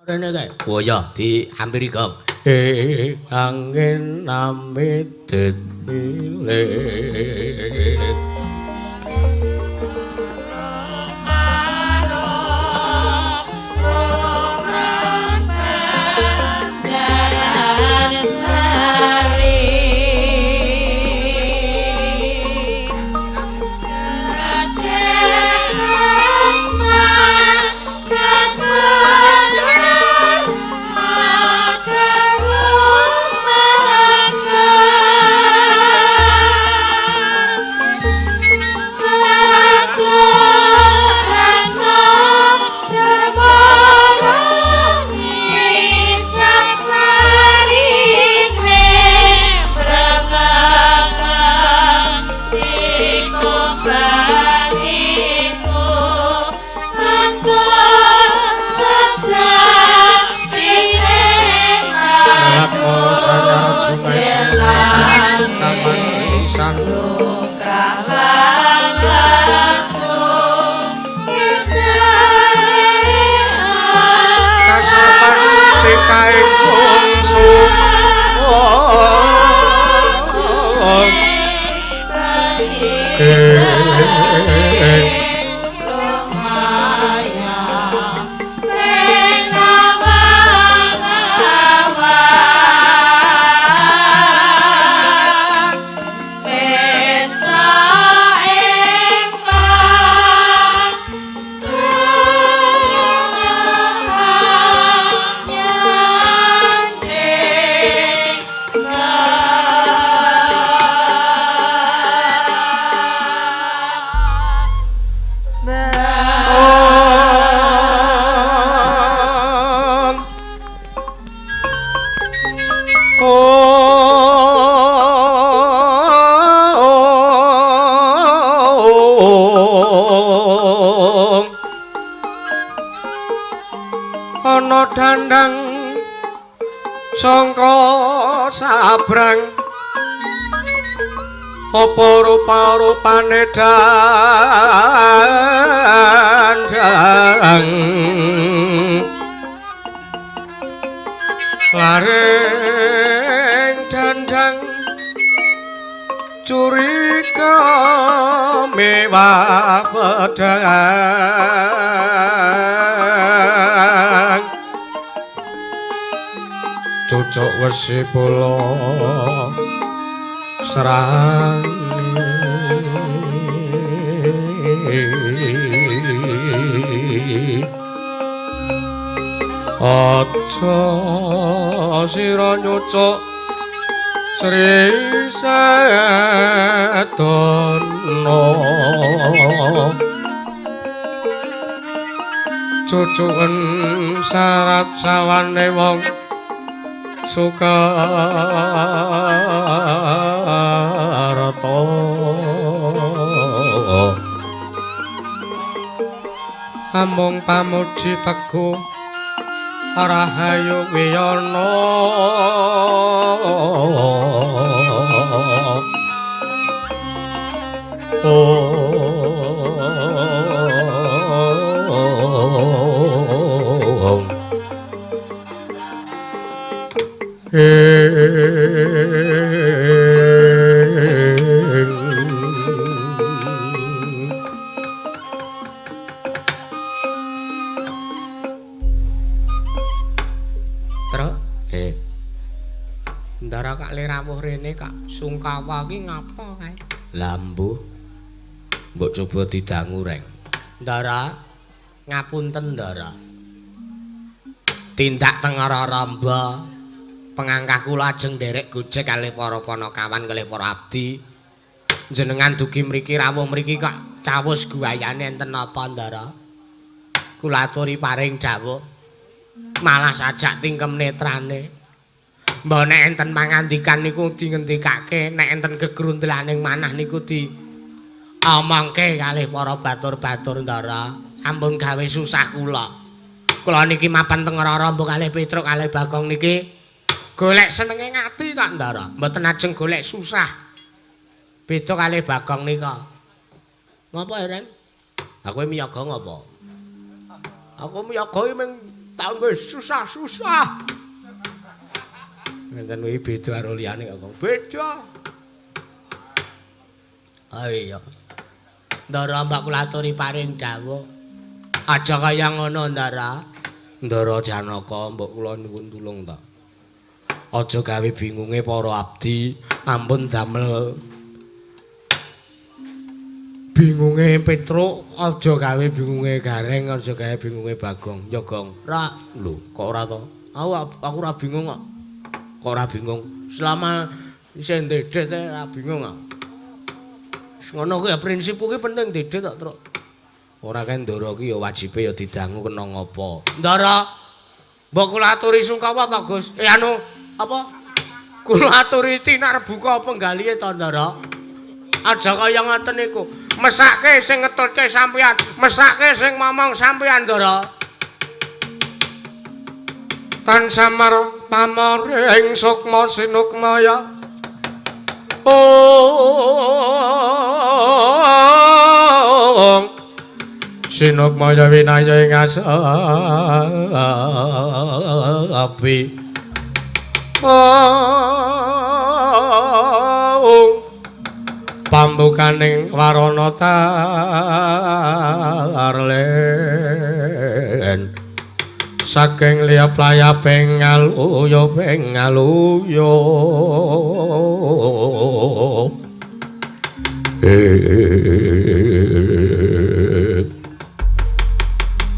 Rene kae. Oh iya, diampiri gong. Angin namidit milit. Ana dandang sangka sabrang apa rupa-rupane dandang laring dandang curiga mewah pedang cucuk wesi pula serani aja sira nyucuk Sri Sedana cucuken sarap sawane wong Sukarta amung pamuji teguh rahayu wiyana. Truk, Ndara kak le rawuh rene kak sungkawa ki ngapa kae? Lambu. Mbok coba didangu reng. Ndara, ngapunten Ndara. Tindak teng Raramba. Pengangkah kula ajeng nderek gojek kalih para panakawan kalih para abdi. Jenengan dugi mriki rawuh mriki kok cawus guayane enten napa Ndara? Kula aturi paring dawuh. Malah sajak tingkem netrane. Mbok nek enten pangandikan niku dingendikake, nek enten gegrundelaning manah niku di omongke kalih para batur-batur Ndara. Ampun gawe susah kula. Kula niki mapan teng Raramba kalih Petruk kalih Bagong niki golek senenge ngati kok Ndara, mboten ajeng golek susah. Beda kalih Bagong nika. Ngapa, Ren? Aku miyaga ngapa? Aku miyaga ming Tak wis susah-susah. Ngenten kuwi beda karo liyane kok. Beda. Ah iya. Ndara mbak kula aturi paring dawuh. Aja kaya ngono, Ndara. Ndara Janaka, mbok kula nyuwun tulung ta. Aja gawe bingunge para abdi, ampun damel bingunge Petruk, aja gawe bingunge Gareng, aja gawe bingunge Bagong. Ya, Gong. Ra, lho, kok ora to? Aku ora bingung kok. Kok ora bingung? Selama isih ndedet ora bingung kok. Wis ngono kuwi ya prinsipku kuwi penting dedet tok, Truk. Ora kae Ndara ki ya wajibe ya didangu kena ngopo. Ndara, mbok kula aturi sungkawa to, Gus? Anu, apa? Kula aturi tinarbuka penggalihe to, Ndara? Aja kaya ngoten niku. Mesake sing ngetutke sampeyan, mesake sing momong sampeyan, Ndara. Tan samar pamoring sukma sinukmaya. Ong sinukmaya winaya ing asapi. Ong pambukaning warana tarlen saking liyap layaping ngaluyo ping ngaluyo.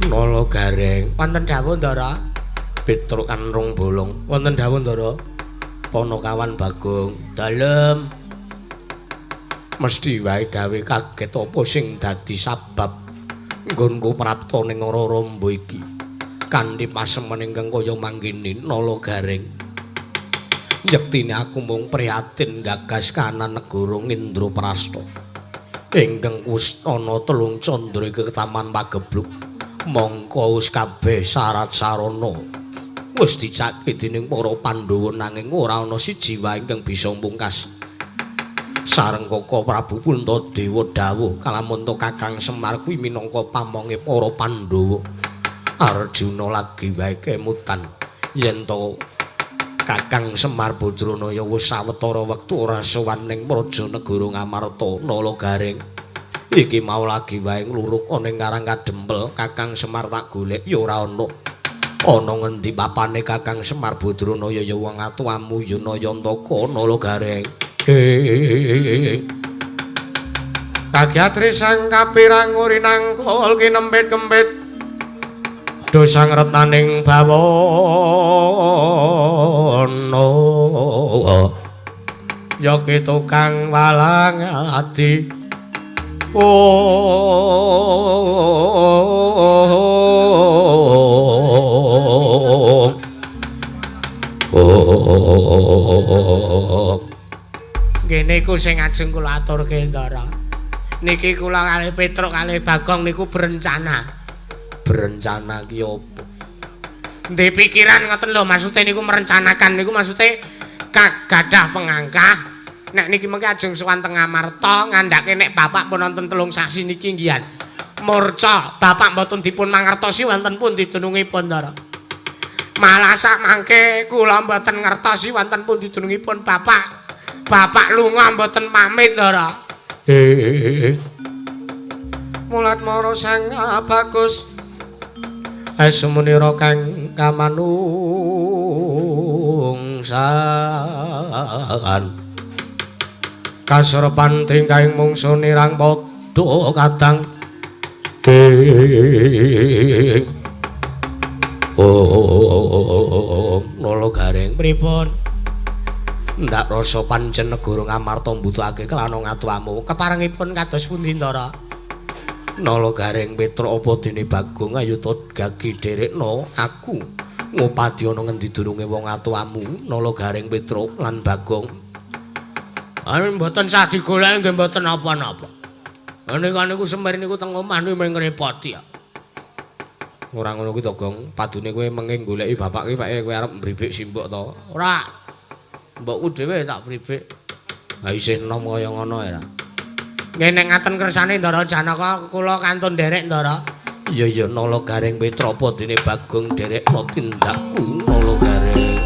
Nala Gareng wonten dawuh Ndara. Petruk kanrung bolong wonten dawuh Ndara. Panakawan Bagong dalem mesti wae gawe kaget apa sing dadi sabab nggonku prapta ning Raramba iki kanthi pasemen ingkang kaya mangkene. Nala Gareng, yektine aku mung prihatin gagas kanan negara Indraprasta ingkang wis ana telung candra iki ketaman pagebluk mongko wis kabeh syarat sarana wis dicaki dening para Pandhawa nanging ora ana siji wae ingkang bisa mungkas. Sareng Koko Prabu Puntadewa dawuh kalamunta Kakang Semar kuwi minangka pamonge para Pandhawa. Arjuna lagi wae kemutan yen to Kakang Semar Badranaya wis sawetara wektu ora sowan ning praja negara Ngamarta. Nala Gareng, iki mau lagi wae ngluruk ana ing Karang Kadempel, Kakang Semar tak golek ya ora ana. Ana ngendi papane Kakang Semar Badranaya ya wong atuamu ya Nayantaka. Nala Gareng. Kagyatri sang kapirang urinangkul kinempit-kempit dosang retaning bawana ya ki tukang walang adi. Oh. Ngene iku sing ajeng kula aturke, Ndara. Niki kula kalih Petruk kalih Bagong niku berencana. Berencana ki apa? Ndek pikiran ngoten lho, maksude niku merencanakan niku maksude kagadah pengangkah. Nek niki mengke ajeng sowan teng Ngamarta ngandhake nek bapak pun wonten 3 sasi niki nggian. Murca bapak mboten dipun mangertosi wonten pundi dunungipun, Ndara. Malah sak mangke kula mboten ngertosi wonten pundi dunungipun bapak. Bapak lunga mboten pamit, Ndara. Mulat mara sang bagus esumunira kang kamanungsan kaserepan tingkahing mungsu nirang padha kadang. Oh, Nala Gareng pripun? Ndak rasa pancen negara Ngamarta mbutuhake kelana ngatuamu. Keparengipun kados pundi, Ndara? Nala Gareng Petruk apa dene Bagong ayo to gagi dherekno aku ngupadi ana ngendi durunge wong atuamu. Nala Gareng Petruk lan Bagong. Anu mboten sah digoleki nggih mboten napa-napa. Nika niku Semir niku teng omah niku mung ngrepoti ya. Ora ngono kuwi to, Gong. Padune kowe mengke goleki bapak ki pake kowe arep mbribik simbok to. Ora. Mbokku dhewe tak bribik. Ha isih enom kaya ngono ya. Nggih nek ngaten kersane Ndara Janaka kula kantun nderek Ndara. Iya iya Nala Gareng Petrapa dene Bagong derekna tindakku Nala Gareng.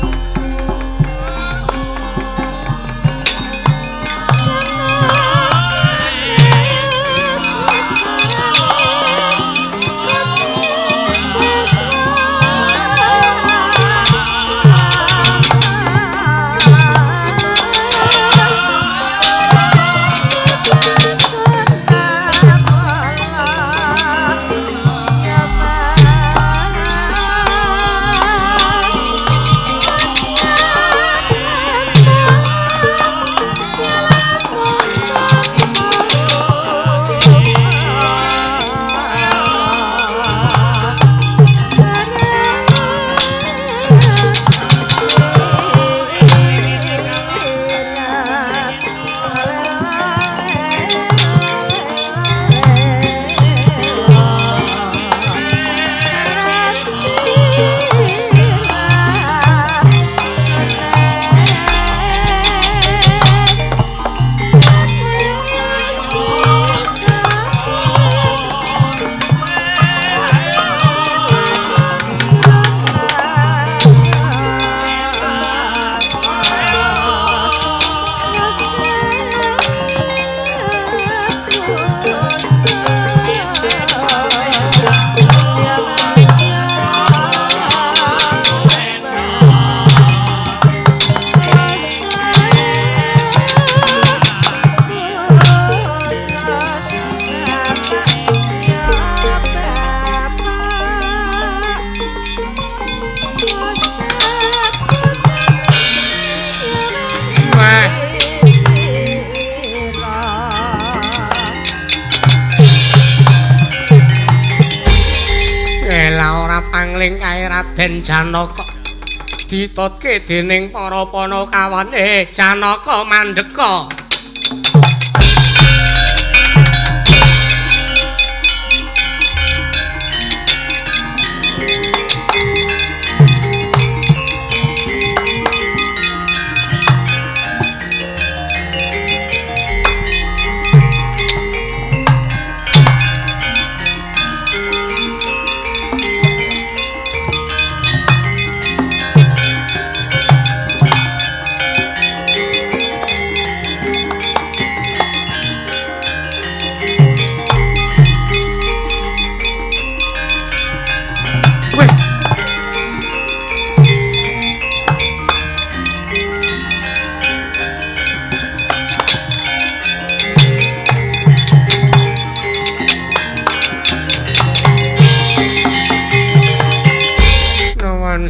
Raden Janaka ditutke dening para panakawan. Janaka mandeka.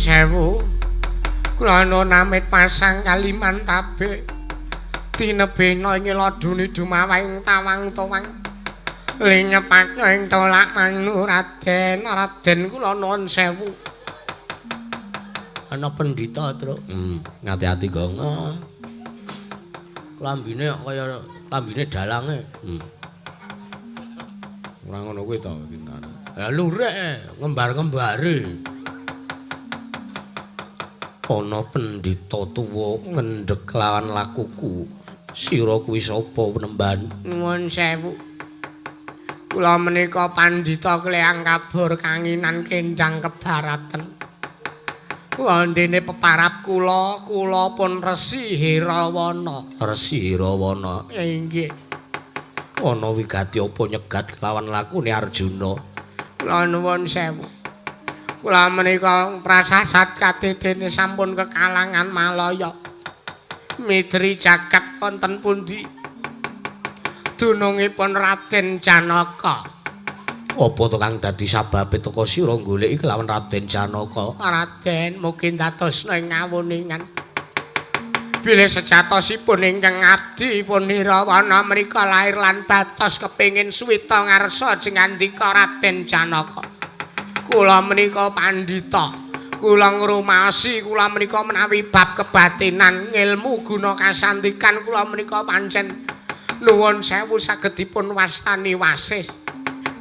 Sewu kula namit pasang Kalimantabe tinebihna ing ladune dumawahing tawang-tawang linyepake ing tolak manu Raden. Raden kula nuwun sewu. Ana pendhita, Truk. Ngati-ati gong. Klambine kaya klambine dalange. Ora ngono kuwi to iki. Lah lurik ngembar-ngembari. Ana pendhita tuwa ngendheg lawan lakuku. Sira kuwi sapa penemban? Nuwun sewu. Kula menika pandhita Kleyang Kabur kanginan kendang kebaraten. Wondene peparap kula, kula pun Resi Hirawana. Resi Hirawana. Inggih. Ana wigati apa nyegat kelawan lakune Arjuna? Kula nuwun sewu. Kula menika prasasat kadedene sampun kekalangan Malaya. Midri jagat wonten pundi? Dunungipun Raden Janaka. Apa to kang dadi sababe teka sira goleki kelawan Raden Janaka? Raden mugi dadosna ing ngawuningan. Bilih sejatosipun ingkang abdi pun Hirawana mrika lair lan batos kepingin suwita ngarsa jengandika Raden Janaka. Kula menika pandhita, kula ngrumaosi kula menika menawi bab kebatinan ngilmu guna kasantikan kula menika pancen nuwun sewu saged dipun wastani wasis.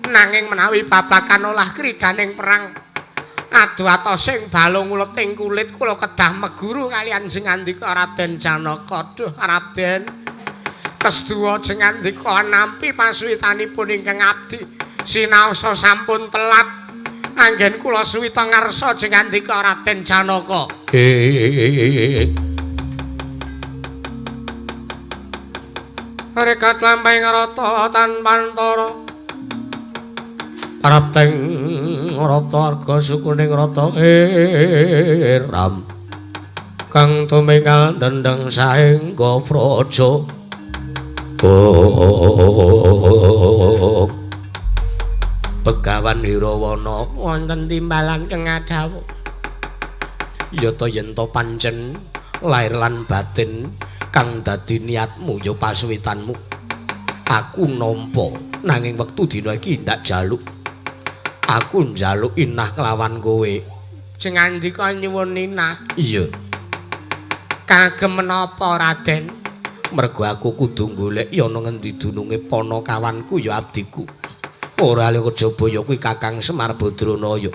Nanging menawi babagan olah kridaning perang adu atosing balung uleting kulit kula kedah meguru kaliyan jengandika Raden Janaka. Duh Raden, kesduwa jengandika nampi pasuwitanipun ingkang abdi. Sinaosa sampun telat. Anggen kula suwita ngarsa jengandika Raden Janaka. Rekat lampahing rata tanpantara. Prapteng rata arga sukuning rata eram. Kang tuminggal dendeng saengga praja. Begawan Hirawana wonten timbalan kengadhawuh. Ya ta yen ta pancen lair lan batin kang dadi niatmu ya pasuwitanmu. Aku nampa nanging wektu dina iki ndak jaluk. Aku njaluk inah kelawan kowe. Jengandika nyuwun inah. Iya. Kagem menapa Raden? Mergo aku kudu golek ana ngendi dununge panakawanku ya abdiku. Ora liya kejaba ya kuwi Kakang Semar Badranaya.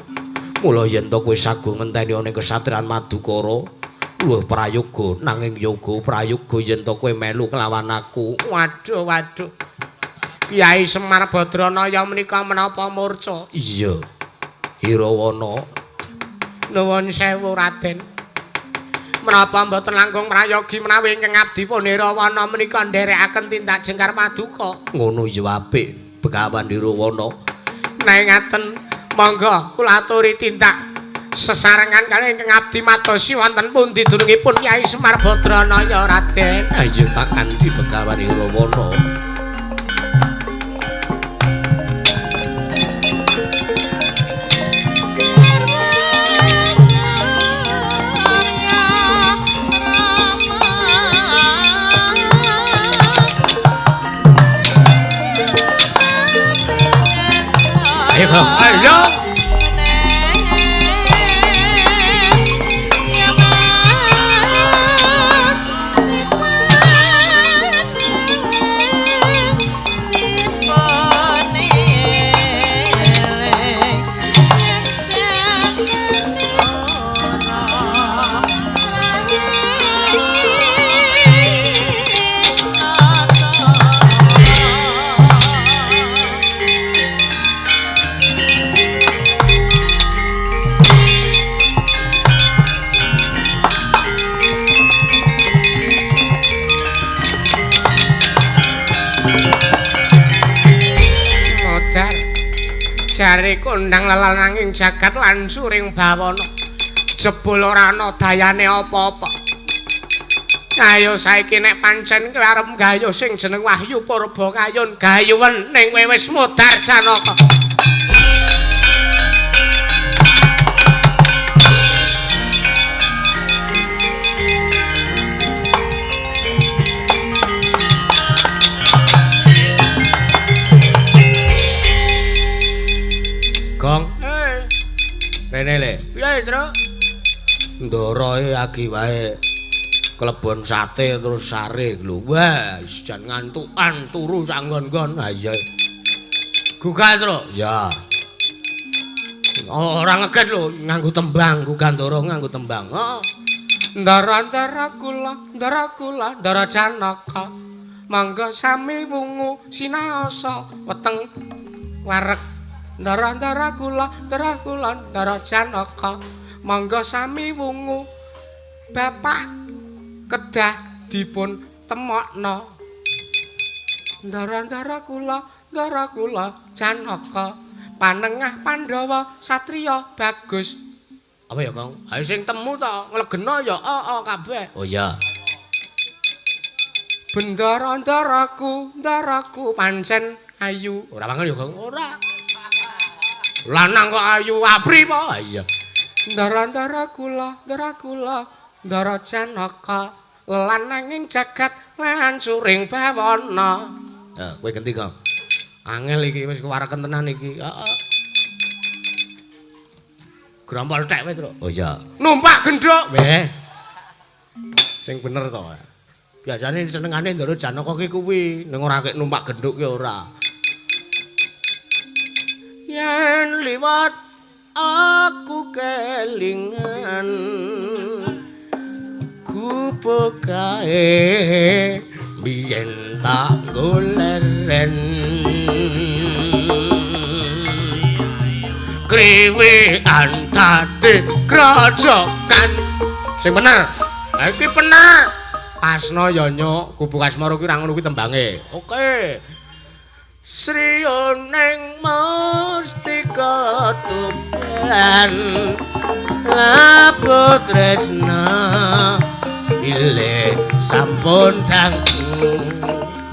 Mula yen ta kowe sago ngenteni ana kesatriyan Madukara, luwih prayoga nanging yoga prayoga yen ta kowe melu kelawan aku. Waduh waduh. Kyai Semar Badranaya menika menapa murca? Iya. Hirawana. Nuwun sewu Raden. Menapa mboten langkung prayogi menawi ingkang abdi pun Hirawana menika nderekaken tindak jengkar paduka? Ngono ya apik. Begawan Hirawana. Nek ngaten monggo kula aturi tindak sesarengan kalih ingkang abdi madosi wonten pundi dunungipun Kyai Semar Badranaya Raden. Ayo tak kanthi Begawan Hirawana. Ayo, ayo. Jare kondang lelananging jagat lan suring bawana. Jebul ora ana dayane apa-apa. Ayo saiki nek pancen kowe arep gayuh sing jeneng Wahyu Purba Kayun gayuwen ning kowe wis modar Janaka. Gong. Rene le. Piye, Tru? Ndoroe agi wae. Klebon sate terus sare lho. Wah, jan ngantukan turu sak nggon-nggon. Ha iya. Gugah, Tru. Ya. Ora ngeget lho, nganggo tembang, gugah ndoro nganggo tembang. Heeh. Ndara-ndara kula, ndara kula, ndara Janaka. Mangga sami wungu sinaosa weteng wareg. Ndara-ndara kula, ndara kula, ndara Janaka. Mangga sami wungu bapak kedah dipun temokno. Ndara-ndara kula, ndara kula Janaka. Panengah Pandhawa satriya bagus. Apa ya, Kang? Ayo sing temu to, nglegena ya heeh kabeh. Oh iya. Bendara ndaraku, ndaraku pancen ayu. Ora bangun ya, Kang? Ora. Lanang kok ayu apri po? Iya. Ndara-ndara kula, ndara kula, ndara Janaka, lananging jagat lan suring bawana. Ya, kowe genti, Kang. Angel iki wis kewareken tenan iki. Heeh. Grompol tek kowe, Tru. Oh iya. Numpak gendhuk. Weh. Sing bener to. Biasane senengane ndara Janaka ki kuwi, ning ora kek numpak gendhuk ki ora. Yen liwat aku kelingan gubokae biyen tak goleren. Kriwikan dadi grojogan. Sing bener. Ha iki bener. Pasno ya nyuk, Kubu Kasmara kuwi ra ngono kuwi tembange. Oke. Sriyoning mustika tuban labu tresna bilih sampun dangu.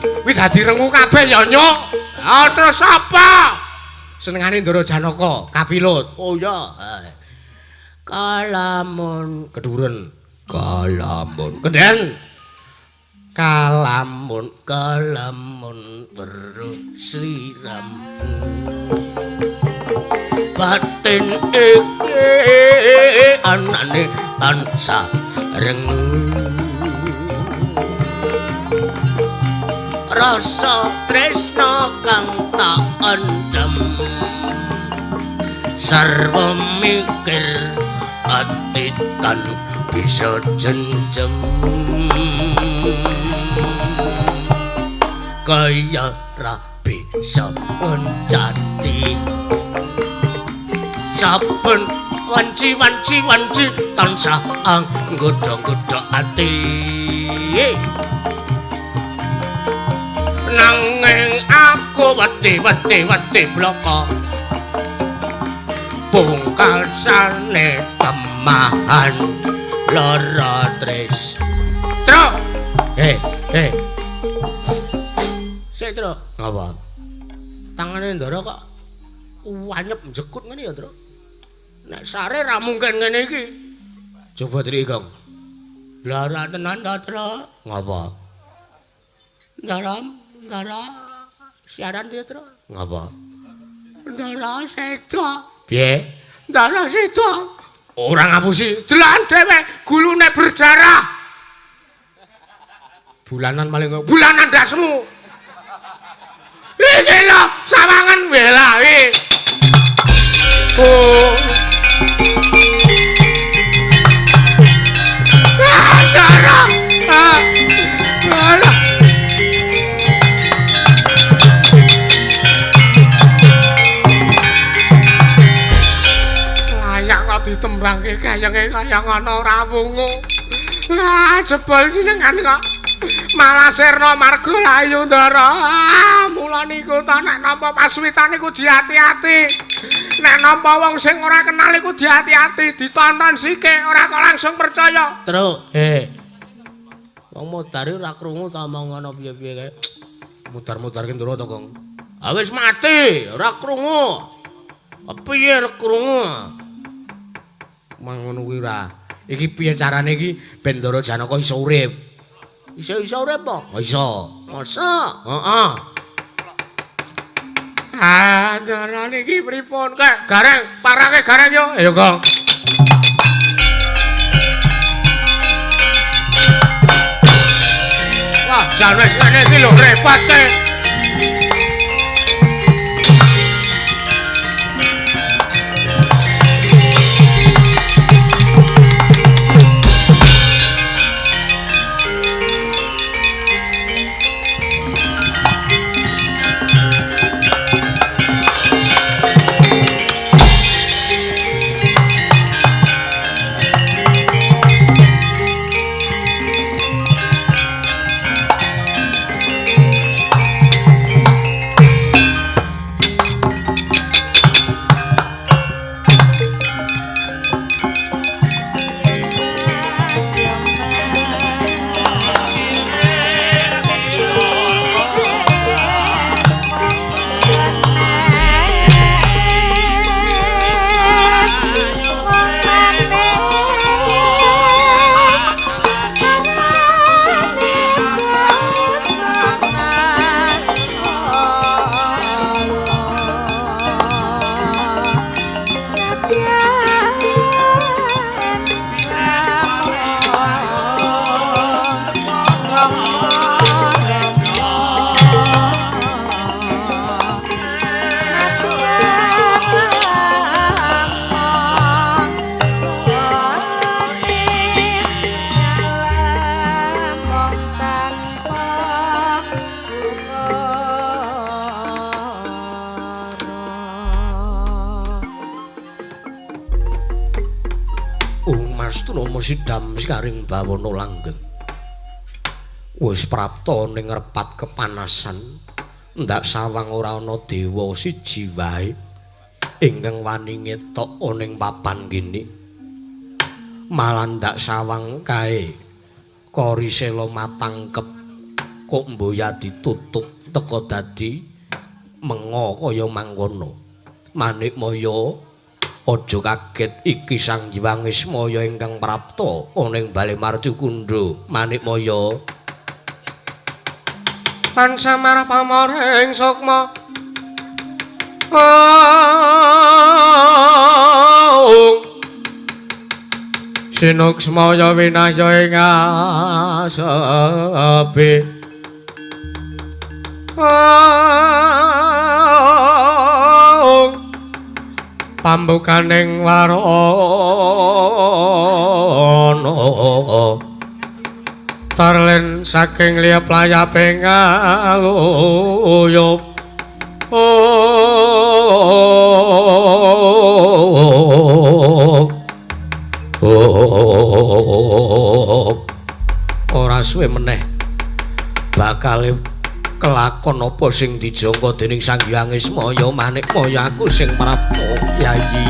Kuwi dadi rengu kabeh ya nyuk. Ha terus apa? Senengane Ndara Janaka, kapilut. Oh iya. Kalamun keduren. Kalamun kendhen. Kalamun kalamun weruh sliramu. Batin iki anane tansah rengu. Rasa tresna kang tak endem sarwa mikir ati tan bisa jenjem. Kaya ra bisa ngencati saben wanci-wanci wanci tansah anggodha-nggodha ati. Nanging aku wedi wedi wedi bloko pungkasane temahan lara tris. Truk. Sik, Truk. Ngapa? Tangane Ndara kok wanyep njekut ngene ya, Truk. Nek sare ra mungkin ngene iki. Coba trik, Gong. Lara tenan ta, Truk? Ngapa? Ndara, Ndara siaran piye, Truk? Ngapa? Ndara sedo. Piye? Ndara sedo. Ora ngapusi, delokan dhewe gulune berdarah. Bulanan paling bulanan dasmu. Iki lho sawangan welae. Oh. Ah, Ndara. Ah. Ndara. Layak kok ditembangke kayenge kaya ngono ora wungu. Ah, jebol jenengan kok. Malah sirna marga layu Ndara. Ah, mula niku ta nek nampa paswitan iku diati-ati. Nek nampa wong sing ora kenal iku diati-ati, ditonton sike, ora kok langsung percaya. Truk, Wong mudar ora krungu ta omong ngono piye-piye kae. Mudar-mudarke Ndara to, Gong. Ah wis mati, ora krungu. Piye ora krungu? Mang ngono kuwi ora. Iki piye carane iki ben Ndara Janaka iso urip? Iso-iso urip apa? Iso. Masa? Heeh. Ah, Ndara niki pripun? Kek, gareng, parake gareng yo. Ayo, Gong. Wah, jan wis ngene iki lho repot ke. Mastromo Sidam sikaring bawana langgeng. Wis prapta ning repat kepanasan, ndak sawang ora ana dewa siji wae ingkang wani ngetok ning papan kene. Malah ndak sawang kae Korisela matangkep kok mboya ditutup teka dadi menga kaya mangkono. Manikmaya aja kaget, iki Sang Hyang Ismaya ingkang prapta ana ing Bale Marcukundha. Manikmaya tansah marah pamoring sukma. Sinuksmaya winahya ing asepi. Pambukaning warana tarlen saking liyap layape ngaluyup. Ora suwe meneh bakal kelakon apa sing dijangka dening Sang Hyang Ismaya. Manikmaya aku sing prapta Yayi.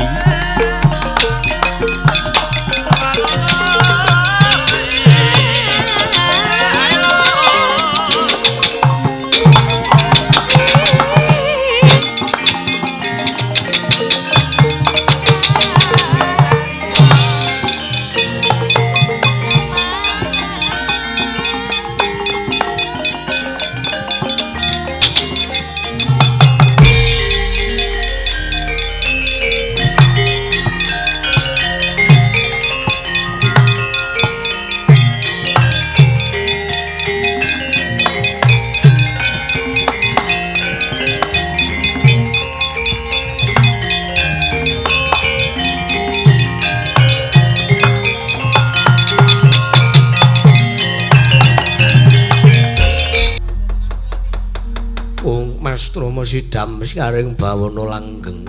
Mastromo Sidam sikaring bawana langgeng.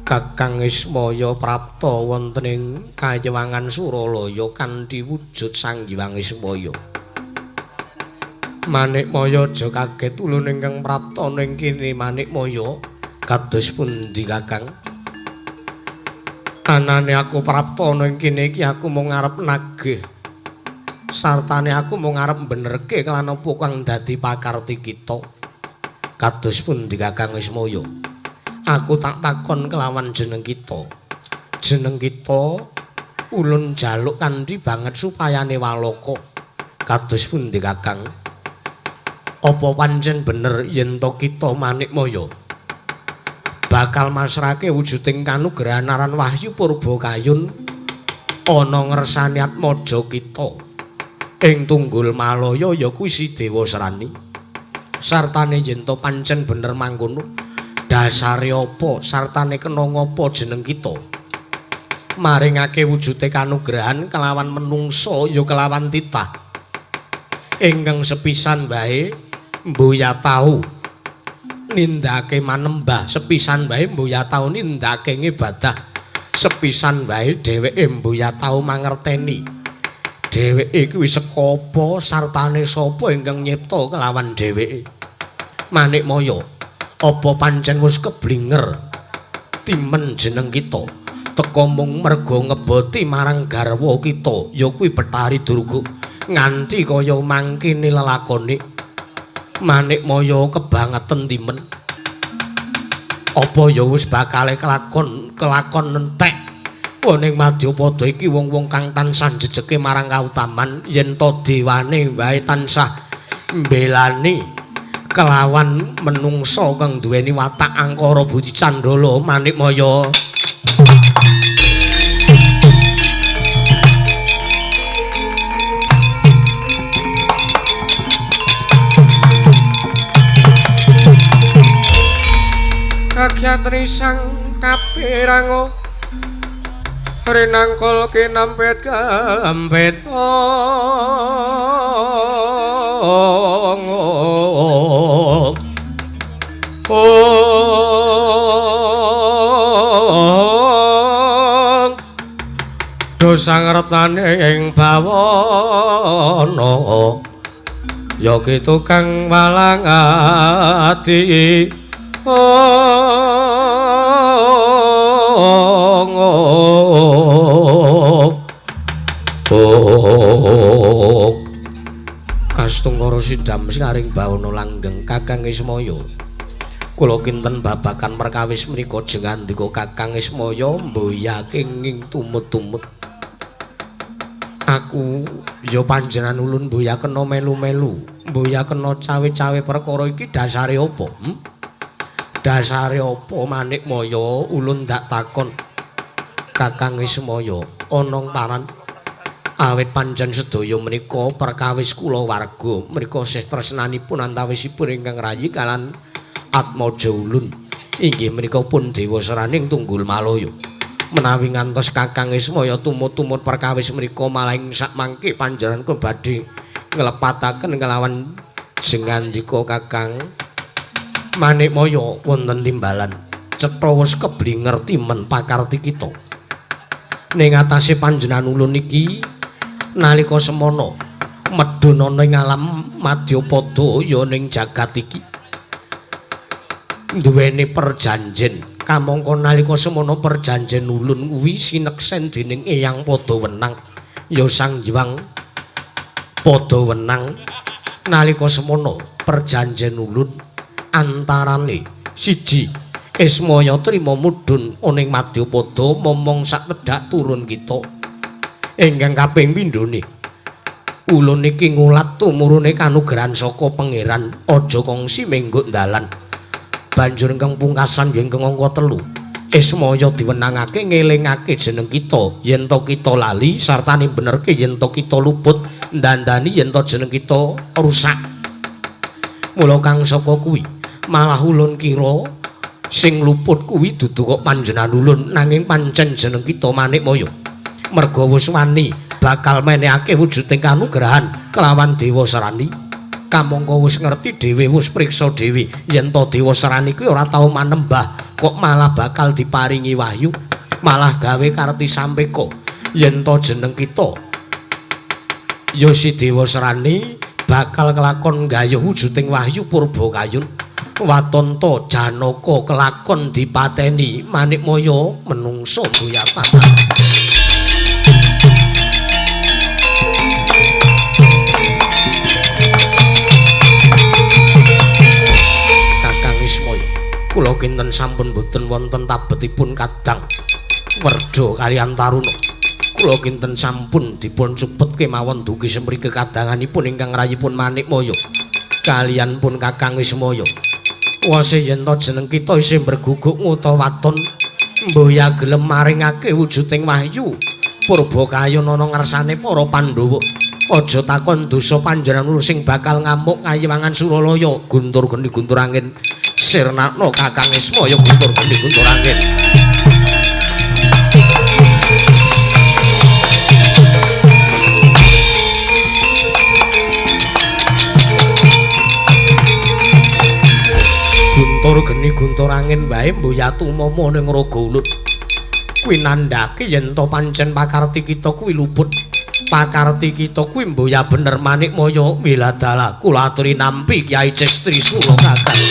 Kakang Ismaya prapta wonten ing kayewangan Suralaya kanthi wujud Sang Hyang Ismaya. Manikmaya aja kaget ulun ingkang prapta ning kene. Manikmaya kados pundi Kakang? Anane aku prapta ning kene iki aku mung arep nagih. Sartane aku mung arep benerke kelan apa kang dadi pakarti kita. Kados pundi Kakang Ismaya? Aku tak takon kelawan jeneng kita. Jeneng kita ulun jaluk kanthi banget supayane walaka. Kados pundi Kakang? Apa pancen bener yen to kita Manikmaya bakal masrahke wujuding kanugrahan aran wahyu purba kayun ana ngersani atmaja kita ing Tunggul Malaya ya kuwi si Dewa Srani. Sartane yen to pancen bener mangkono, dasare apa sartane kena ngapa jeneng kita maringake wujude kanugrahan kelawan menungsa ya kelawan titah ingkang sepisan wae mboya tau nindakake manembah, sepisan wae mboya tau nindakake ngibadah, sepisan wae dheweke mboya tau mangerteni dheweke kuwi saka apa sartane sapa ingkang nyipta kelawan dheweke. Manikmaya apa pancen wis keblinger timen jeneng kita teka mung merga ngeboti marang garwa kita ya kuwi Bathari Durga nganti kaya mangkene lelakone. Manikmaya kebangeten timen. Apa ya wis bakale kelakon entek ning madyapada iki wong-wong kang tansah jejeke marang kautaman yen to dewane wae tansah mbelani kelawan menungsa kang duweni watak angkara budi candala. Manikmaya kagyatri sang kapirango rinangkul kinampit kempit ong ong do Padha sangretane ing bawana ya ki tukang walang ati Astungkara sidam sekaring bawana langgeng Kakang Ismaya. Kula kinten babagan perkawis menika jengandika Kakang Ismaya mboyake ing tumut-tumut. Aku ya panjenengan ulun mboya kena melu-melu, mboya kena cawe-cawe perkara iki dasare apa? Dasare apa Manikmaya ulun ndak takon Kakang Ismaya ana paran awit pancen sedaya menika perkawis kulawarga mriko sih tresnanipun antawisipun ingkang rayi kalan atmaja ulun inggih menika pun dewa seraning Tunggul Malaya. Menawi ngantos Kakang Ismaya tumut-tumut perkawis mriko malah ing sakmangke panjenengan badhe nglepataken kelawan jengandika Kakang Manikmaya wonten timbalan cetha wis keblinger timen pakarti kita. Ning atase panjenengan ulun iki nalika semana medhun ana ing alam madyapada ya ning jagat iki duweni perjanjen kamangka nalika semana perjanjen ulun kuwi sineksen dening Eyang Padawenang ya Sang Hyang Padawenang nalika semana perjanjen ulun antarane siji Ismaya trima mudhun ana ing madyapada momong sak tedhak turun kita ingkang kaping pindhone ulun iki ngulat tumurune kanugrahan saka pangeran aja kongsi menggok dalan. Banjur ingkang pungkasan ingkang angka 3 Ismaya diwenangake ngelingake jeneng kita yen to kita lali sartane benerke yen to kita luput ndandani yen to jeneng kita rusak. Mula kang saka kuwi malah ulun kira sing luput kuwi dudu kok panjenengan ulun nanging pancen jeneng kita Manikmaya merga wis wani bakal menehake wujuding kanugrahan kelawan Dewa Serani. Kamangka wis ngerti dhewe wis priksa dhewe yen to Dewa Serani kuwi ora tau manembah kok malah bakal diparingi wahyu malah gawe karti sampeka yen to jeneng kita ya si Dewa Serani bakal kelakon gayuh wujuding wahyu purba kayun watonto Janaka kelakon dipateni Manikmaya menungso mbuyatan. Kakang Ismaya kula kinten sampun boten wonten tabetipun kadang werda kaliyan taruna. Kula kinten sampun dipun cupet kemawon dugi semriki kadanganipun ingkang rayipun Manikmaya kaliyan pun Kakang Ismaya. Wase yen to jeneng kita isih mberguguk nguta waton mboya gelem maringake wujuding wahyu purba kayun ana ngarsane para Pandhawa. Aja takon dosa panjenengan sing bakal ngamuk kayiwangan Suralaya guntur geni guntur angin sirnakno Kakang Ismaya guntur geni guntur angin. Guntur geni guntur angin wae mboyatu momo ning raga ulun kuwi nandhake yen to pancen pakarti kita kuwi luput. Pakarti kita kuwi mboya bener Manikmaya wiladala kula aturi nampi Kyai Cestri Sula Kakang.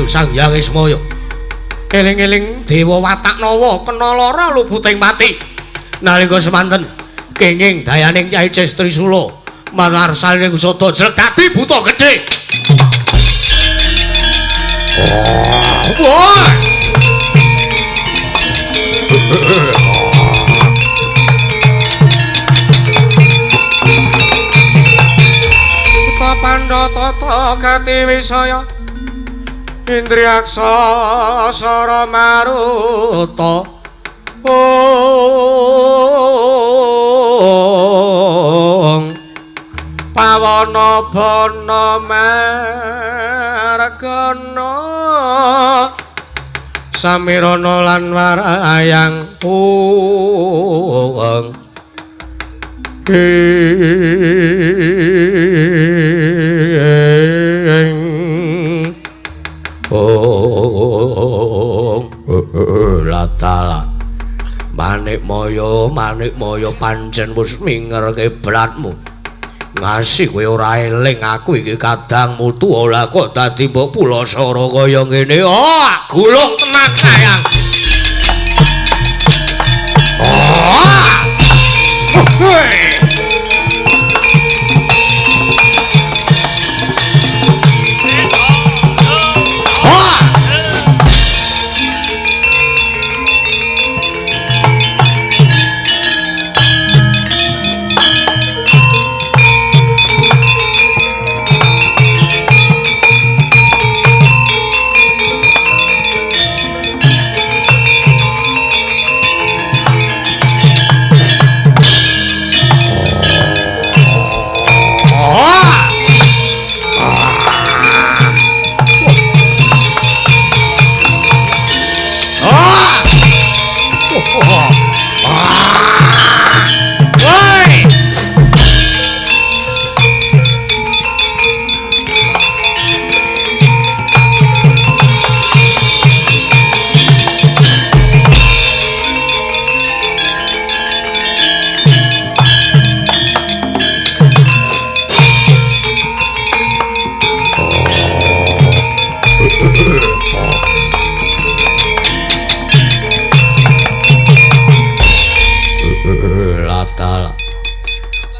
Sang Hyang Ismaya. Eling-eling dewa watak nawa kena lara luputing pati. Nalika semanten kenging dayaning Kyai Ces Trisula manarsaning usada jleg dadi buta gedhe. Oh, wah. Pandha tata gati wisaya Indriyaksa sara maruta ong pawana bana margana samirana lan warayang ong latala manik moyo pancen wis minger kiblatmu ngasih kowe ora eling aku iki kadang mutu ora kok dadi mbok pulasara kaya ngene. Oh gulung tenan sayang. Oh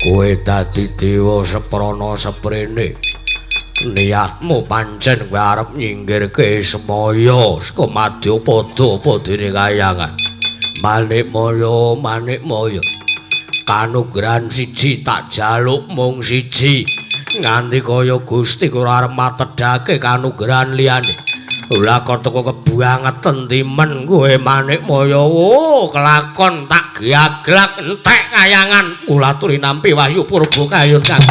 kowe dadi dewa seprana seprene niatmu pancen kowe arep nyinggirke Ismaya saka madyapada apa dene kayangan. Manikmaya manikmaya kanugrahan siji tak jaluk mung siji nganti kaya Gusti ora arep matedhake kanugrahan liyane. Lah kok teko kebuangeten timen kowe Manikmaya. Oh kelakon tak gaglak entek kayangan kula aturi nampi wahyu purba kayun kang.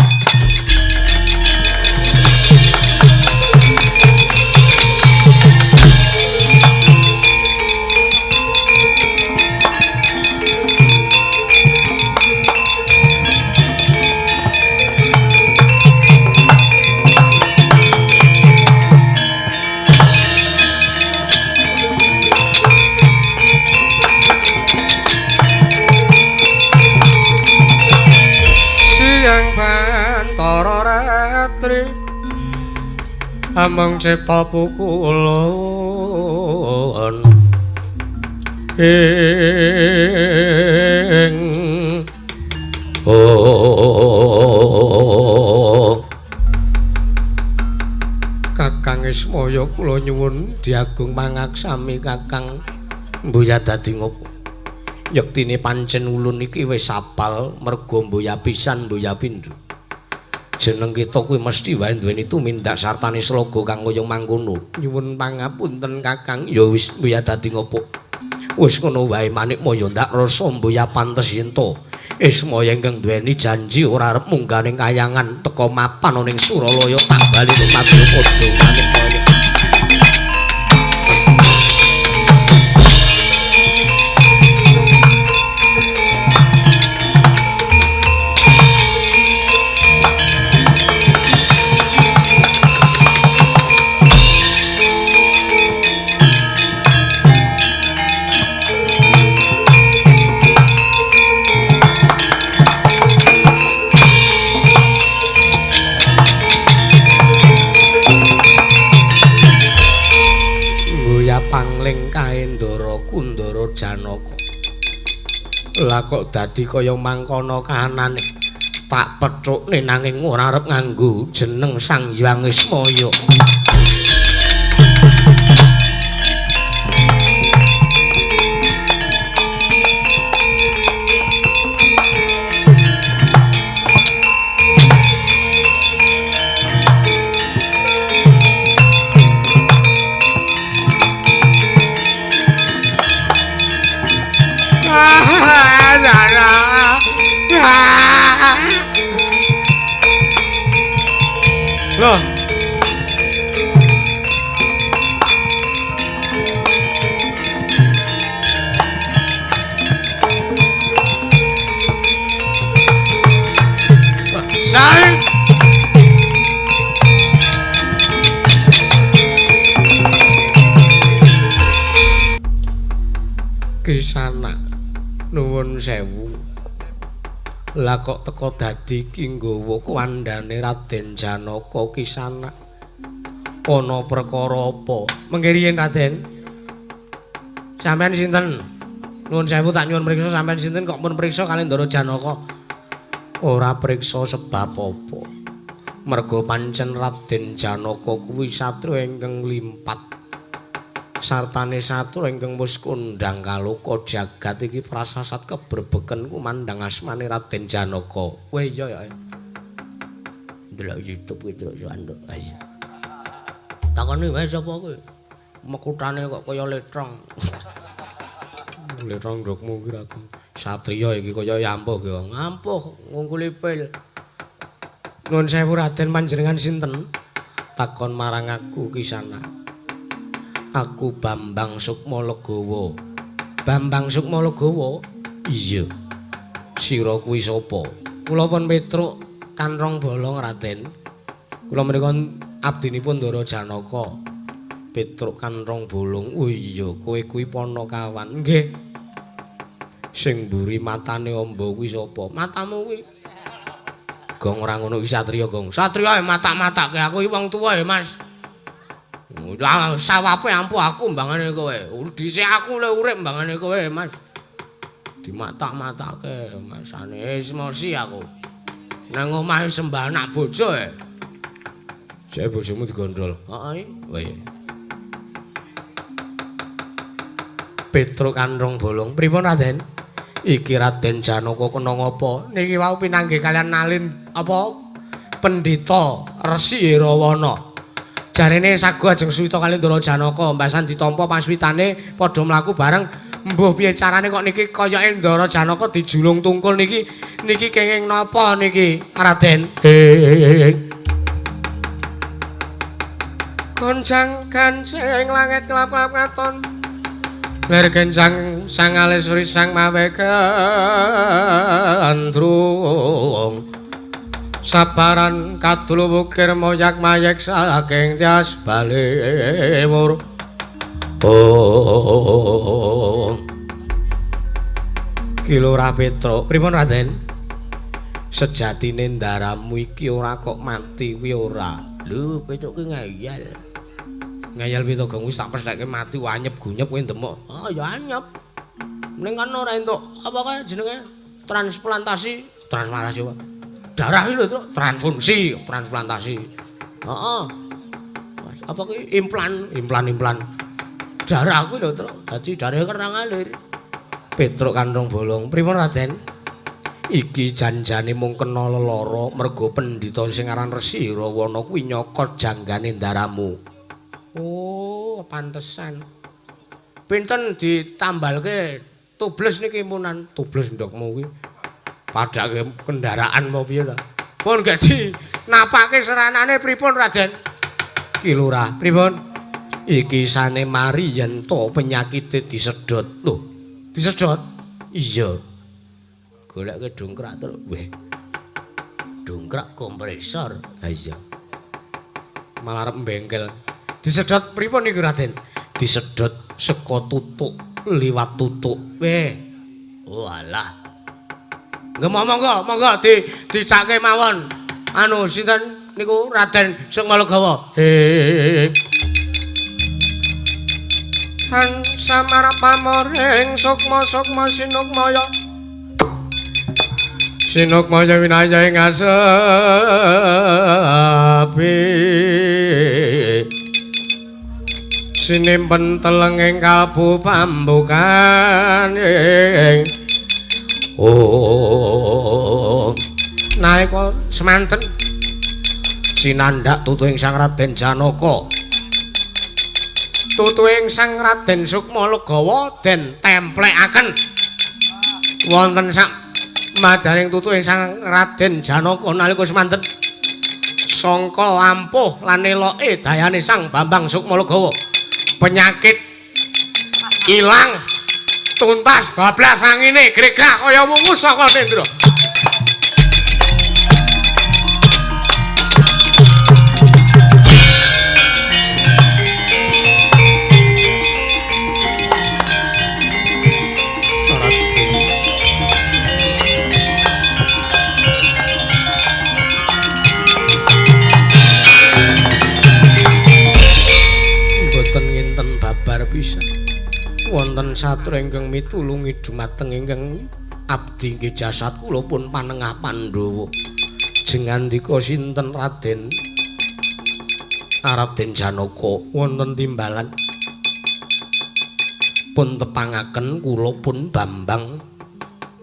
Amung cipta pukulun ing oh Kakang Ismaya kula nyuwun diagung pangaksami Kakang mbuya dadi ngopo. Yektine pancen ulun iki wis apal merga mbuya pisan mbuya pindho. Jeneng kita kuwi mesti wae duweni tumindak sartane sloga kang kaya mangkono. Nyuwun pangapunten Kakang. Ya wis mbuya dadi ngopo. Wis ngono wae Manikmaya ndak rasa mbuya pantes yen to Ismaya ingkang duweni janji ora arep munggah ning kayangan teka mapan ning Suralaya tak bali madyapada Manikmaya. Lah kok dadi kaya mangkono kahanane. Tak pethukne nanging ora arep nganggo jeneng Sang Hyang Ismaya. Loh. Sai. Kisana nuwun sewu. Lah kok teko dadi iki nggawa kuwandane Raden Janaka Kisana. Ana perkara apa? Mengke riyin Raden. Sampeyan sinten? Nuwun sewu tak nyuwun priksa sampeyan sinten kok pun priksa kali Ndara Janaka? Ora priksa sebab apa. Merga pancen Raden Janaka kuwi satriya ingkang limpat. Sartane satriya ingkang wis kondhang kaloka jagat iki prasasat kebrebeken kumandhang asmane Raden Janaka. Weh iya ya. Ndelok YouTube kuwi delok yo. Ha iya. Takoni wae sapa kuwi? Mekutane kok kaya letrong. Letrong ndokmu ki ra. Satriya iki kaya ampuh ki. Ampuh ngungkuli pil. Nuwun sewu Raden panjenengan sinten? Takon marang aku Kisana. Aku Bambang Sukma Legawa. Bambang Sukma Legawa? Iya. Sira kuwi sapa? Kula pun Petruk Kanrong Bolong Raden. Kula menika abdinipun Ndara Janaka. Petruk Kanrong Bolong. Oh iya, kowe kuwi panakawan. Nggih. Sing mburi matane amba kuwi sapa? Matamu kuwi. Gong ora ngono iki satriya, Gong. Satriya matak-matake aku iki wong tuwa ya, Mas. Lah sawape ampuh aku mbangane kowe. Dhisik aku le urip mbangane kowe, Mas. Dimatak-matake masane emosi aku. Nang omahe sembah anak bojo e. Jek bojomu digondol. Heeh. Weh. Petruk Kanrong Bolong. Pripun Raden? Iki Raden Janaka kena ngapa? Niki wau pinanggih kalian nalin apa Pendhita Resi Herawana. Jarene sago ajeng suwita kali Ndara Janaka, mbasan ditampa paswitane padha mlaku bareng. Mbuh piye carane kok niki kayake Ndara Janaka dijulung tungkul niki, niki kenging napa niki Raden? Goncang kancing langit klap-klap katon. Lir kencang sang alisuri sang mawe gandrung. Sabaran kadulu wukir moyak mayek saking tias balewur. Oh. Ki Lurah Petruk, pripun Raden? Sejatine ndaramu iki ora kok mati kuwi ora. Lho, Petruk ki ngeyel. Ngeyel piye to, Gong? Wis tak pestheke mati anyep gunyep kowe ndemok. Ah, ya anyep. Ning kan ora entuk apa kae jenenge? Transplantasi, transplantasi apa? Darah iki lho, Truk. Transfusi, transplantasi. Heeh. Apa kuwi implan, implan. Darah kuwi lho, Truk. Dadi darahe kan ora ngalir. Petruk Kanrong Bolong. Pripun Raden? Iki janjane mung kena lelara merga pendhita sing aran Resi Herawana kuwi nyokot janggane ndaramu. Oh, pantesan. Pinten ditambalke tubles niki munan? Tubles ndokmu kuwi. Padake kendaraan apa piye ta? Pun gak di napake seranane pripun Raden? Ki Lurah, pripun? Iki sane mari yen to penyakite disedhot. Lho, disedhot? Iya. Goleke dongkrak terus. Weh. Dongkrak kompresor. Ha iya. Malah arep bengkel. Disedhot pripun niku Raden? Disedhot saka tutuk liwat tutuk. Weh. Oh alah. Nggih monggo, monggo dicake mawon. Anu sinten niku Raden Sukma Legawa. Tan samara pamoring sukma sukma sinukmaya. Sinukmaya winaya ing asepi sinimpen teleng ing kalbu pambukan oh nalika semanten sinandhak tutuhing Sang Raden Janaka tutuhing Sang Raden Sukma Legawa den templekaken wonten sak madaning tutuhing Sang Raden Janaka nalika semanten sangka ampuh lan eloke dayane Sang Bambang Sukma Legawa penyakit ilang tuntas bablas angine gregah kaya wungu saka nendra. Wonten satra ingkang mitulungi dumateng ingkang abdi nggih jasad kula pun panengah Pandhawa. Jengandika sinten Raden? Raden Janaka wonten timbalan. Pun tepangaken kula pun Bambang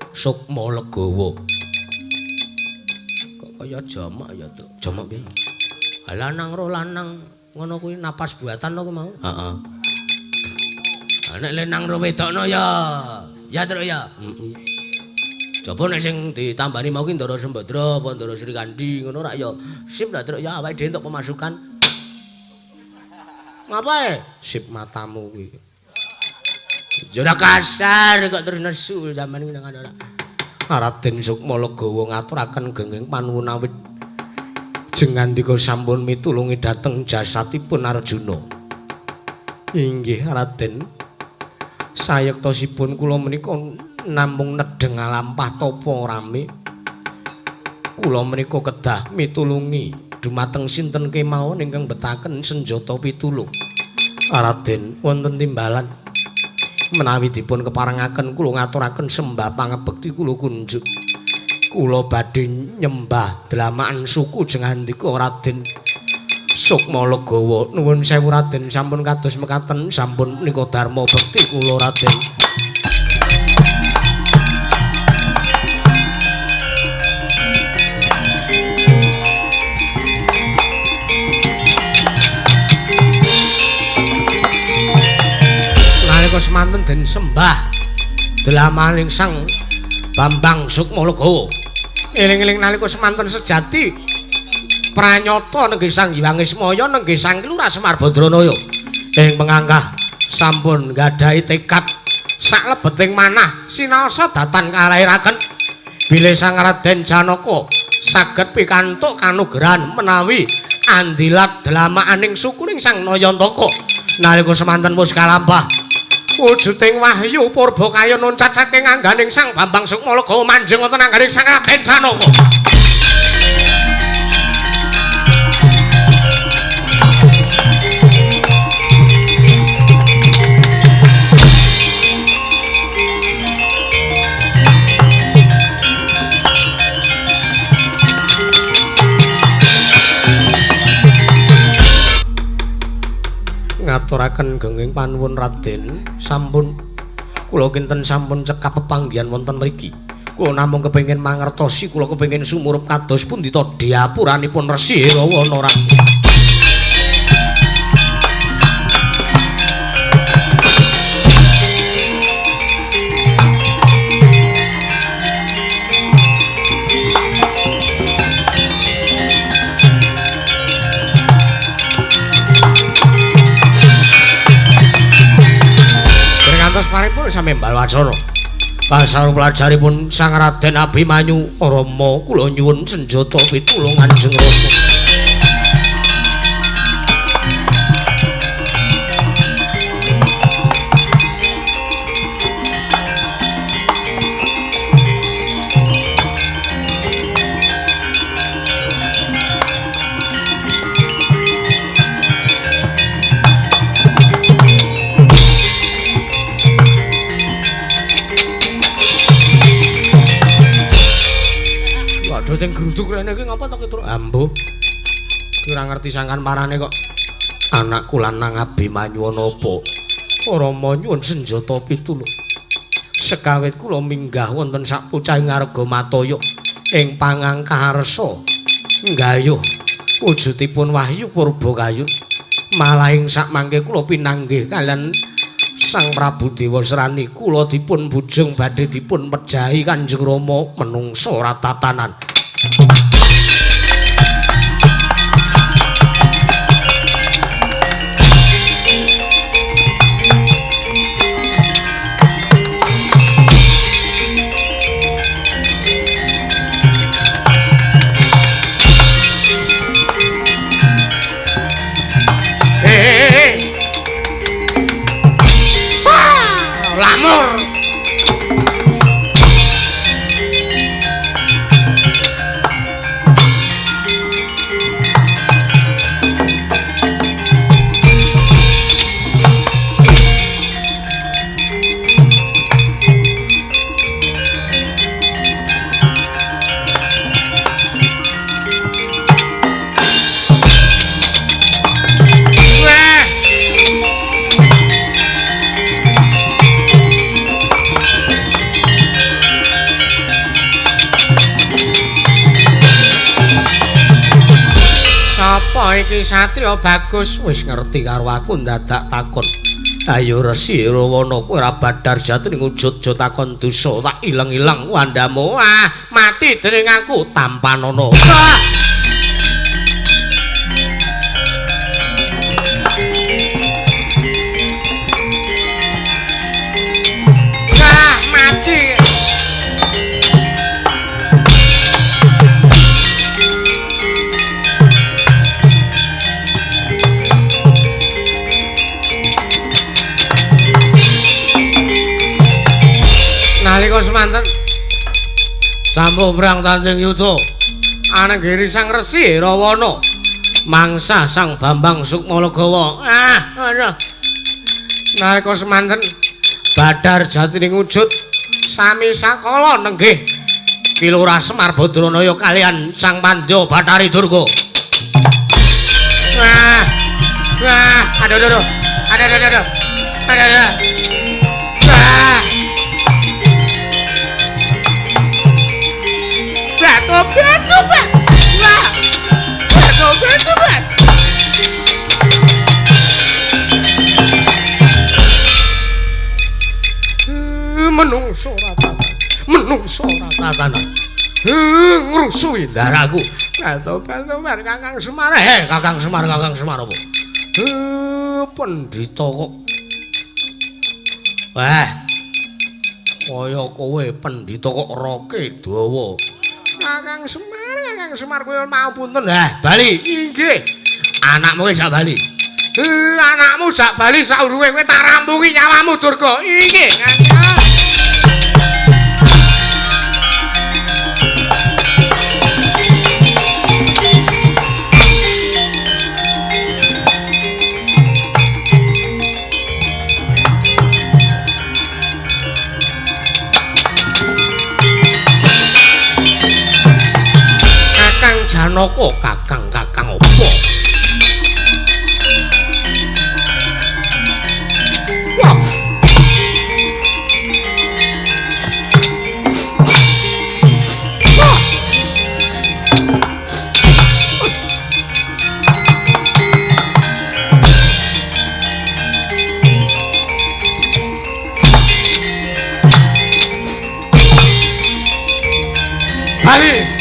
Sukma Legawa. Kok kaya jamak ya, Truk? Jamak piye? Lanang ro lanang ngono kuwi napas buatan aku mau. Heeh. Nek lenang ro wedokno ya. Ya Truk ya. Heeh. Coba nek sing ditambani mau ki Ndara Sembadra apa Ndara Srikandhi ngono rak ya sip lah Truk ya awake dhewe entuk pemasukan. Ngapae? Sip matamu kuwi. Ya ora kasar kok terus nesu sampean iki nang ora. Raden Sukma Legawa ngaturaken gengging panuwun awit jengandika sampun mitulungi dhateng jasadipun Arjuna. Inggih Raden. Sayektosipun kula menika namung nedheng lampah tapa rame. Kula menika kedah mitulungi dumateng sinten kemawon ingkang betaken senjata pitulung. Raden wonten timbalan menawi dipun keparengaken kula ngaturaken sembah pangabekti kula kunjuk. Kula badhe nyembah dlamakan suku jengandika Raden Sukma Legawa. Nuwun sewu Raden sampun kados mekaten sampun menika dharma bekti kula Raden. Nalika semanten den sembah dlamaning Sang Bambang Sukma Legawa. Eling-eling nalika semanten sejati pranyata nenggih Sang Hyang Ismaya nenggih Sang Lurah Semar Badranaya ing pengangkah sampun nggadahi tekad saklebeting manah sinaosa datan kalairaken bilih Sang Raden Janaka saged pikantuk kanugrahan menawi andilat dlamakaning sukuning Sang Nayantaka nalika semanten wis kalampah wujuding wahyu purbakaya nuncat saking angganing Sang Bambang Sukma Legawa manjing wonten angganing Sang Raden Janaka. Ngaturaken gengging panuwun Raden, sampun kula kinten sampun cekap pepanggihan wonten mriki. Kula namung kepengin mangertosi, kula kepengin sumurup kados pundi ta diapuranipun Resi Herawana Raden. Paripun sami mbal wacana. Pasaru pelajaripun Sang Raden Abimanyu Rama kula nyuwun senjata pitulung Kanjeng Rama. Padha teng gruduk rene iki ngapa to Ki Ambo? Ki ora ngerti sangkan parane kok. Anakku lanang Abimanyu ana apa? Rama nyuwun senjata pitulung. Sekawit kula minggah wonten sak pucahing Arga Mataya ing pangangkarsa nggayuh wujudipun Wahyu Purbakayun. Malah ing sakmangke kula pinanggih kalian Sang Prabu Dewasrani kula dipun bujung badhe dipun pejahi Kanjeng Rama menungsa ora tatanan. Lamur. Iki satriya bagus wis ngerti karo aku ndadak takon. Ayo Resi Rawana kowe ora badhar jatine wujud aja takon dosa tak ileng-ileng wandamu. Ah, mati dening aku tampanana. Ah! Ah, mati. Nalika semanten campuh perang tanding yuda anenggiri Sang Resi Rawana mangsa Sang Bambang Sukmalegawa. Ah, aduh. Nalika semanten badhar jatining wujud sami sakala nenggih Ki Lurah Semar Badranaya kalian Sang Pandya Bathari Durga. Ah, ah, aduh aduh. Aduh aduh aduh. Aduh aduh. Ah. Batu batu bat. Batu batu bat. Menungso ora tatanan. Menungso ora tatanan. Ngrusuhi ndaraku. Batu batu bat Kakang Semar. Kakang Semar, Kakang Semar apa? Pendhita kok. Wah. Kaya kowe pendhita kok roke dawa. Kakang Semar, Kakang Semar kowe mau punten. Lah, bali. Inggih. Anakmu wis sak bali. Anakmu sak bali saurunge kowe tak rampungi nyawamu Durga. Inggih. Janaka kakang-kakang apa? Wah. Wah. Bali.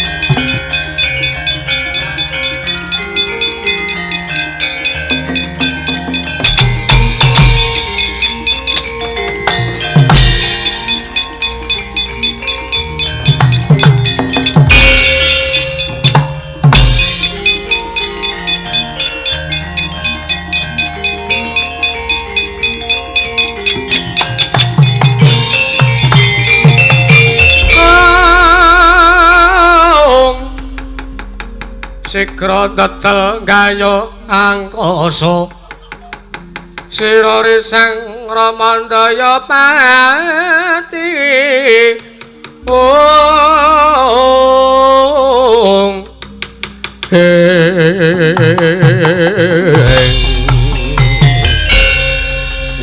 Sigra tetel gayo angkasa sira risang Ramandaya pati. Oh.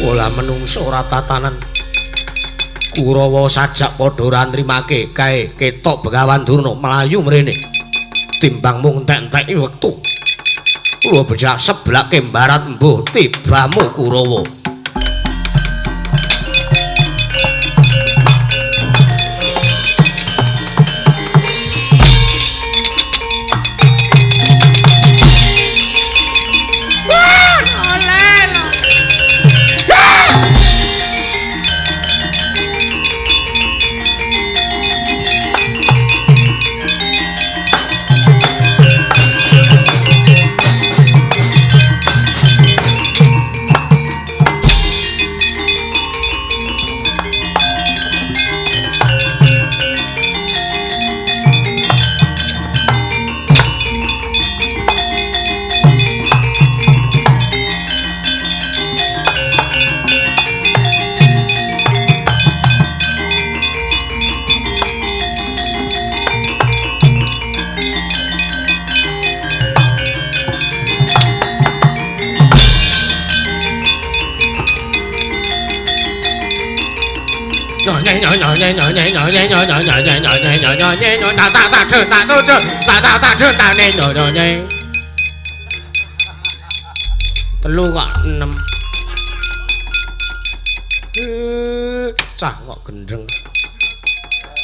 Ola menungso ora tatanan. Kurawa sajak padha ora nrimake kae ketok Begawan Durna mlayu mrene. Timbang mung entek-enteki wektu. Kula becak seblake mbarat mbuh tibamu Kurawa. Telu kok 6. Cah kok gendeng.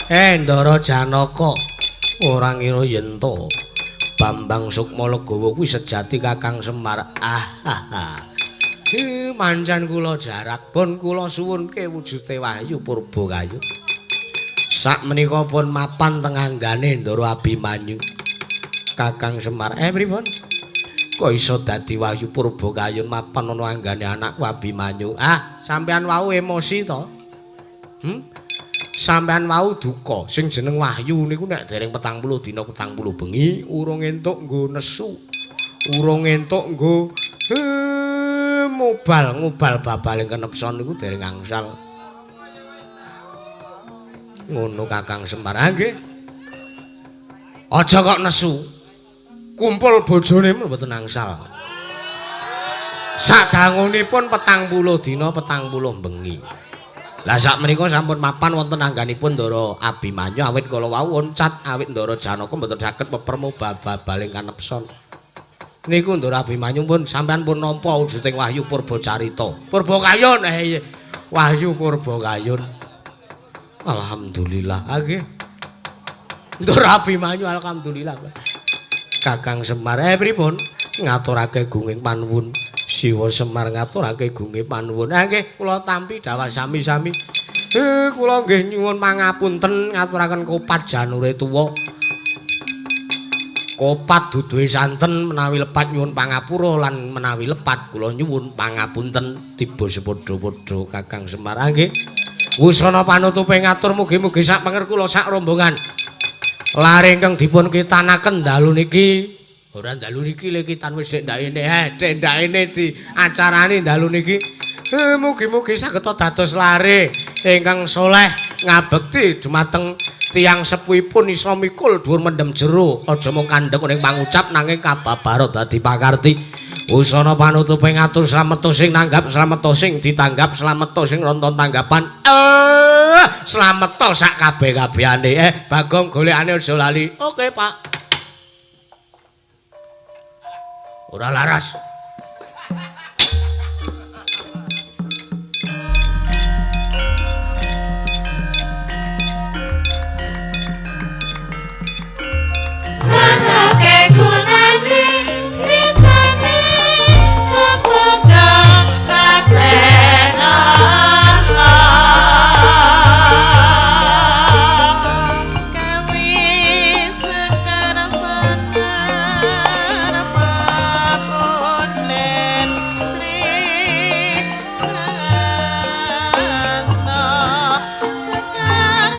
Ndara Janaka ora ngira yen to Bambang Sukma Legawa kuwi sejati Kakang Semar. Mancan kula jarak pun kula suwunke wujude Wahyu Purba Kayu. Sak menika pun mapan teng anggane Ndara Abimanyu. Kakang Semar, pripun? Kok iso dadi Wahyu Purba Kayun mapan ana anggane anakku Abimanyu? Ah, sampean wau emosi to? Sampean wau duka. Sing jeneng Wahyu niku nek dereng 40 dina 40 bengi urung entuk nggo nesu. Urung entuk nggo mobal ngubal babaling kenepson niku dereng angsal. Ngono Kakang Semar. Nggih. Aja kok nesu. Kumpul bojone mboten angsal. Sadangunipun 40 dina 40 bengi. Lah sak menika sampun mapan wonten angganipun Ndara Abimanyu awit kala wau oncat awit Ndara Janaka mboten saged pepermu babaling kanepson. Niku Ndara Abimanyu pun sampean pun nampa wujuding Wahyu Purba Carita. Purba Kayun Wahyu Purba Kayun. Alhamdulillah. Nggih. Ndara Abimanyu alhamdulillah. Kakang Semar pripun? Ngaturake gunging panuwun. Siwa Semar ngaturake gunging panuwun. Nggih, kula tampi dawah sami-sami. Kula nggih nyuwun pangapunten ngaturaken kopat janure tuwa. Kopat duduhe santen menawi lepat nyuwun pangapura lan menawi lepat kula nyuwun pangapunten tiba sepadha-padha Kakang Semar. Nggih. Wusana panutupe ngatur mugi-mugi sak penger kula sak rombongan. Lare ingkang dipun kitanaken dalu niki, ora dalu niki le kitan wis ndek ndakene, ndek ndakene di acarane dalu niki. Mugi-mugi saged dados lare ingkang soleh ngabekti dumateng tiyang sepuhipun iso mikul dhuwur mendem jero, aja mung kandhek ning pangucap nanging kababara dadi pakarti. Wusana panutupe ngatur slamet sing nanggap slamet sing ditanggap slamet sing nonton tanggapan. Slamet sak kabeh-kabehane. Bagong golekane aja lali. Oke, Pak. Ora laras.